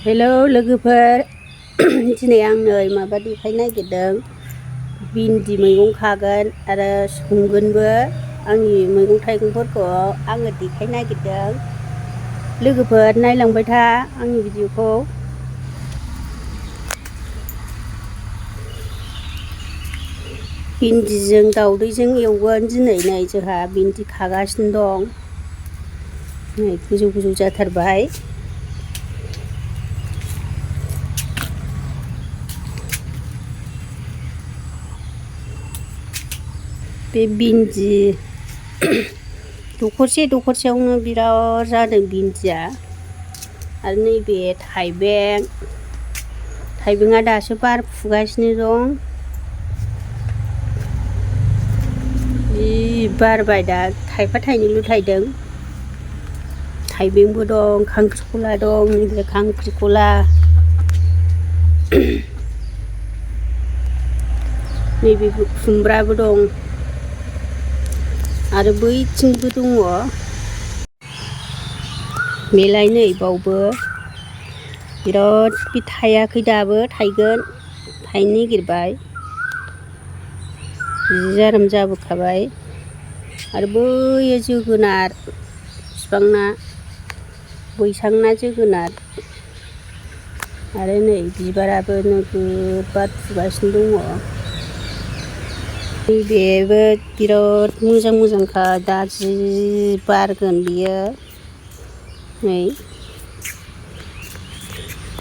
Hello लोगोफोर दिनै आं नै माबा देखायनो नागिरदों भिन्दि मैगं खागोन आरो संगोनबो आंनि मैगं थाइगंफोरखौ आङो देखायनो नागिरदों लोगोफोर नायलांबाय था आंनि भिडिअखौ भिन्दिजों दाउदैजों एवगोन दिनै नै जोंहा भिन्दि खागासिनो दं नै गोजौ गोजौ जाथारबाय बे भिन्दि दखरसेयावनो बिराद जादों भिन्दिया आरो नैबे थाइबेंआ दासो बारफुगासिनो दं जि बारबाय दा थाइफा थाइनैल' थाइदों थाइबेंबो दं खांख्रिखला दं नैबे खांख्रिखला नैबे खुमब्राबो दं आरो बैथिंबो दङ बेलाय नै बावबो बिराद बे थायाखै दाबो थाइगोन थाइनो नागिरबाय जि आराम जाबोखाबाय आरो बैयो जोगोनार बिफांना बैसांना जोगोनार आरो नै बिबाराबो नोगोद बारफुगासिनो दङ नैबेबो बिराद मोजांखा दा जि बारगोन बियो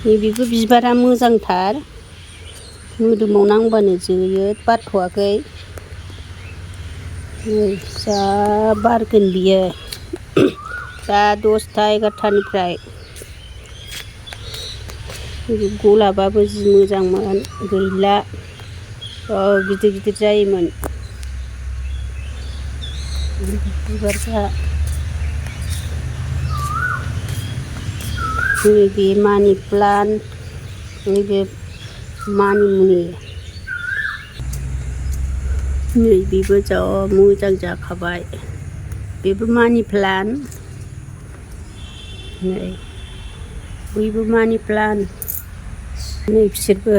नैबेबो बिबारा मोजांथार मोदोमाव नांबानो जोयो बारथ'वाखै जा बारगोन बियो दा 10टा 11टानिफ्राय गलाबाबो जि मोजांमोन गैला गिदिर गिदिर जायोमोन बिबारफ्रा नैबे मानि प्लान्ट नैबे मानिमुनि नैबेबो जा मोजां जाखाबाय बेबो मानि प्लान्ट नै बैबो मानि प्लान्ट नै बिसोरबो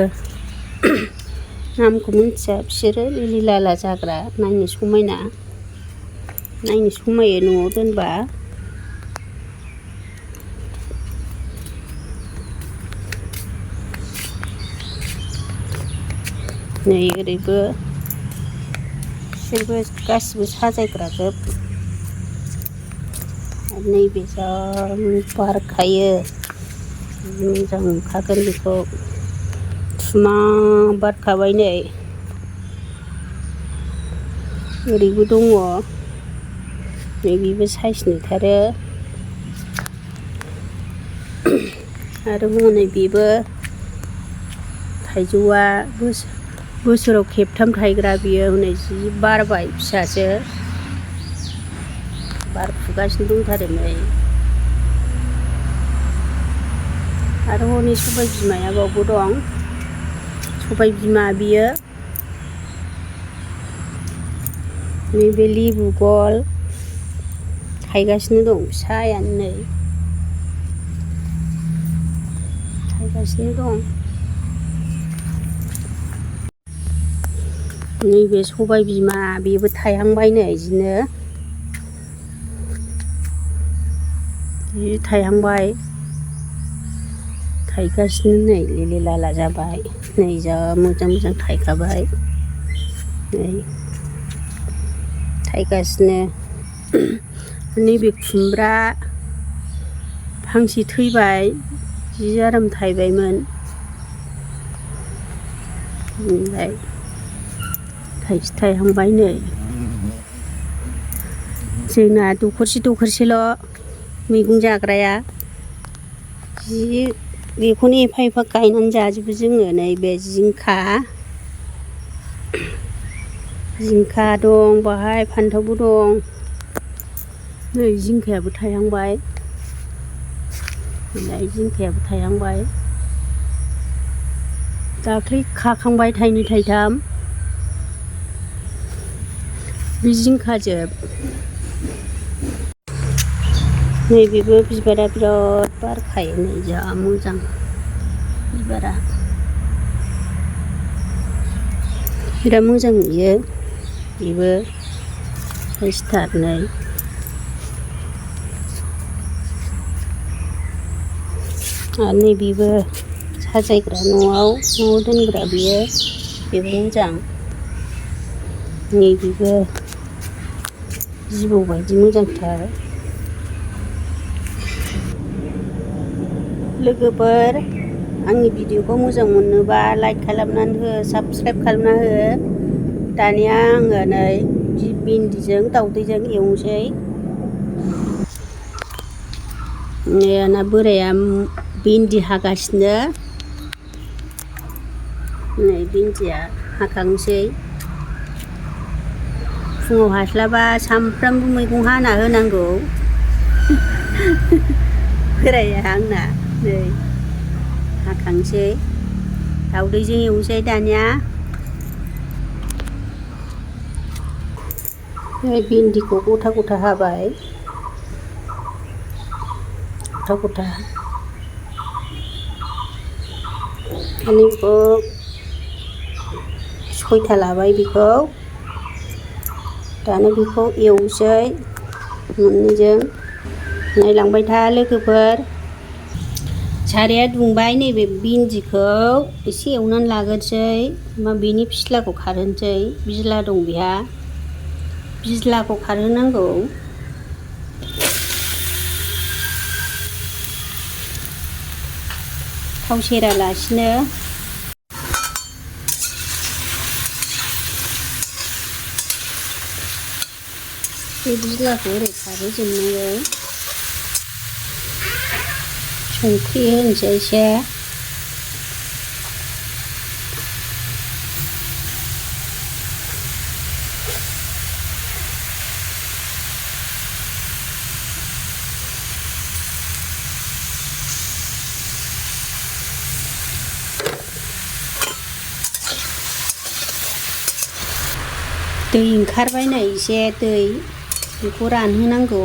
नामखौ मिथिया बिसोरो लिलि लाला जाग्रा नायनो समायो न'आव दोनबा नै ओरैबो बिसोरबो गासिबो साजायग्रा जोब आरो नैबे जा बारखायो मोजां नुखागोन बेखौ थुमा बारखाबाय नै ओरैबो दङ नैबेबो साइज नुथारो आरो हनै बेबो थाइजौआ बोसोराव खेबथाम थायग्रा बियो हनै जि बारबाय फिसासो बारफुगासिनो दंथारो नै आरो हनै सबाय बिमाया बावबो दं सबाय बिमा बियो नैबे लेबु गल थायगासिनो दं फिसायानो नै थायगासिनो दं नैबे सबाय बिमा बेबो थायहांबाय नै बिदिनो जि थायहांबाय थायगासिनो नै लिलि लाला जाबाय नै जा मोजां थायखाबाय नै थायगासिनो नैबे खुमब्रा फांसे थैबाय जि आराम थायबायमोन ओमफ्राय थाइसे थायहांबाय नै जोंना दखरसेल' मैगं जाग्राया जि बेखौनो एफा गायनानै जाजोबो जोङो नैबे जिंखा दं बाहाय फान्थावबो दं नै जिंखायाबो थायहांबाय दाख्लै खाखांबाय थाइनै थाइथाम बे जिंखाजोब नैबेबो बिबारा बिराद बारखायो नै जा मोजां बिबारा बिराद मोजां नुयो बेबो स्टारनै आरो नैबेबो साजायग्रा न'आव दोनग्रा बेबो मोजां नैबेबो जिबौ बायदि मोजांथार लोगोफोर आंनि भिडिअखौ मोजां मोनोबा लाइक खालामनानै हो साबस्क्राइब खालामना हो दानिया आङो नै भिन्दिजों दाउदैजों एवनोसै ना बोराया भिन्दि हागासिनो नै भिन्दिया हाखांसै फुङाव हास्लाबा सामफ्रामबो मैगं हाना होनांगौ बोराया आंना नै हाखांसै दाउदैजों एवनोसै दानिया नै भिन्दिखौ गथा गथा हाबाय गथा बेखौ 6था लाबाय बेखौ दानो बेखौ एवसै मोननैजों नायलांबाय था लोगोफोर साराया दुंबाय नैबे भिन्दिखौ एसे एवनानै लाग्रोसै बेनि फिस्लाखौ खारहोनोसै बिज्ला दं बेहा बिज्लाखौ खारहोनांगौ थाव सेरालासिनो बे बिज्लाखौ ओरै खारहोजोबनांगौ संख्रि होनोसै एसे दै ओंखारबाय नै एसे दै बेखौ रानहोनांगौ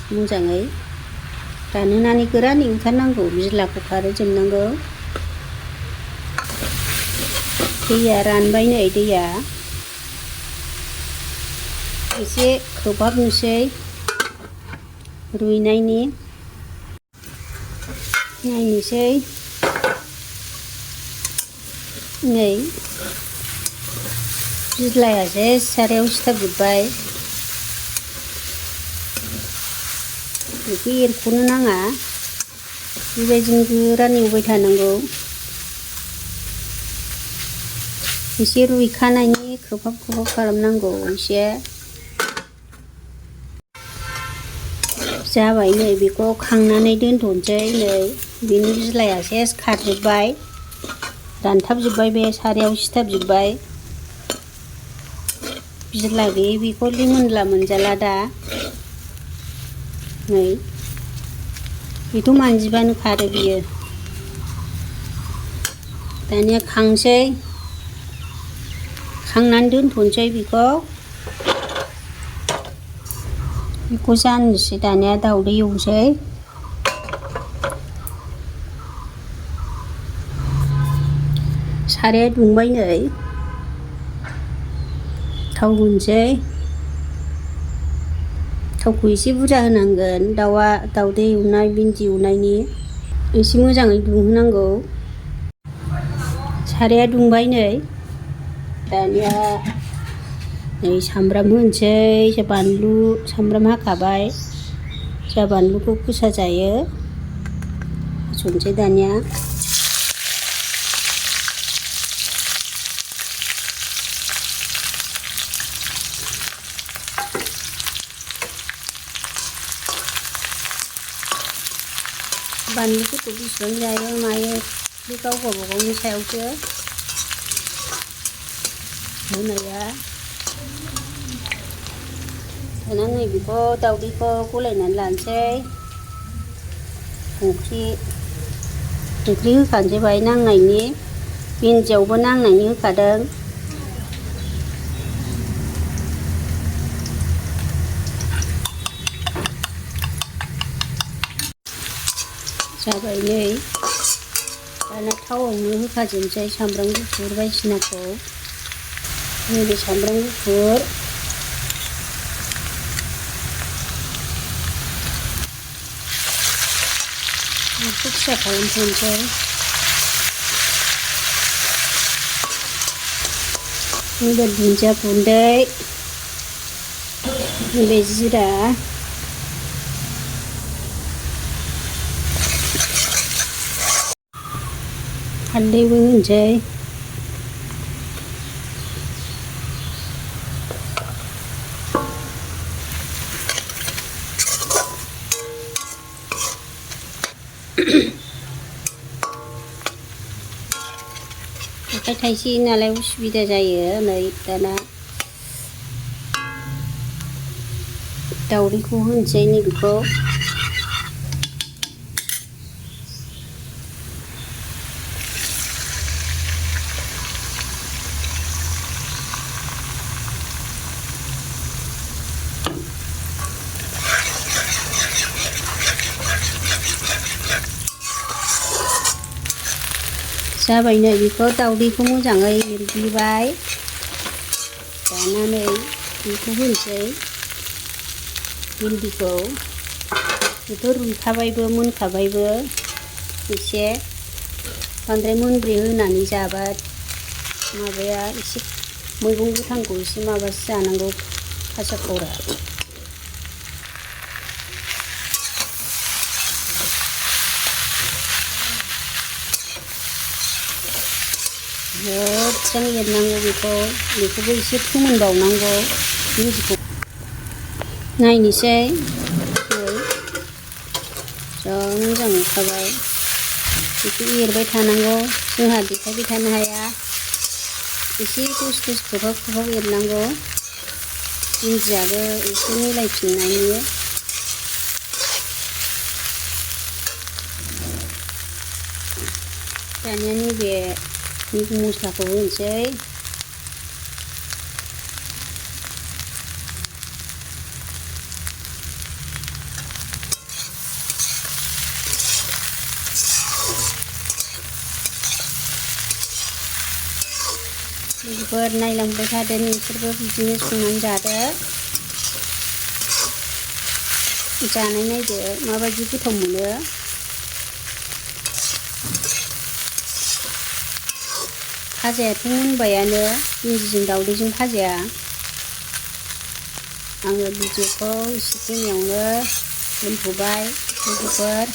मोजाङै रानहोनानै गोरान एवथारनांगौ बिज्लाखौ खारहोजोबनांगौ दैया रानबाय नै दैया एसे खोबहाबनोसै रुइनायनि नायनोसै नै बिज्लाया सेस सारायाव सिथाबजोब्बाय बेखौ एरख'नो नाङा बेबायदिनो गोरान एवबाय थानांगौ एसे रुइखानायनि खोबहाब खालामनांगौ एसे जाबाय नै बेखौ खांनानै दोनथ'नोसै नै बेनि बिज्लाया सेस खारजोब्बाय रानथाबजोब्बाय बे सारायाव सिथाबजोब्बाय बिज्ला गैयै बेखौ लिमोनला मोनजाला दा नै बेथ' मानजिबानो खारो बियो दानिया खांसै खांनानै दोनथ'नोसै बेखौ जानोसै दानिया दाउदै एवनोसै साराया दुंबाय नै थाव होनोसै थावखौ एसे बुरजा होनांगोन दाउदै एवनाय भिन्दि एवनायनि एसे मोजाङै दुंहोनांगौ साराया दुंबाय नै दानिया नै सामब्राम होनोसै बानलु सामब्राम हाखाबाय जा बानलुखौ गोसा जायो होसनसै दानिया बानलुफोरखौ बेसेबां जायो मायो बे गाव गावबागावनि सायावसो होनाया दाना नै बेखौ दाउदैखौ गलायनानै लानोसै संख्रि होखानोसै बाहाय नांनायनि भिन्दियावबो नांनायनि होखादों जाबाय नै दाना थावआवनो होखाजोबनोसै सामब्राम गुफुर बायदिसिनाखौ। नैबे सामब्राम गुफुर एसे फिसा खालामफिनसै। नैबे दुन्दिया गुन्दै, नैबे जिरा, हालदैबो होनोसै। आखाइ थाइसे नालाय उसुबिदा जायो। नै दाना दाउदैखौ होनोसै नैबेखौ। जाबाय नै बेखौ दाउदैखौ मोजाङै एरग्लिबाय। दाना नै बेखौ होनोसै भिन्दिखौ। बेथ' रुइखाबायबो मोनखाबायबो एसे। बांद्राय मोनब्रे होनानै जाबा माबाया एसे मैगं गोथांखौ एसे माबासो जानांगौ, खासा खौरा। मोजां एरनांगौ बेखौबो एसे फोमोनबावनांगौ भिन्दिखौ। नायनोसै जा मोजां ओंखारबाय। बेखौ एरबाय थानांगौ, जोंहा देखायबाय थानो हाया। एसे दसे खोबहाब एरनांगौ, भिन्दियाबो एसे मिलायफिननायनि। दानिया नैबे मस्लाखौ होनोसै। लोगोफोर नायलांबाय थादो, नोंसोरबो बिदिनो संनानै जादो। जानाय नायदो माबायदि गोथाव मोनो। भाजायाथ' मोनबायानो, भिन्दिजों दाउदैजों भाजाया। आङो भिडिअखौ एसेखिनियावनो दोनथ'बाय लोगोफोर।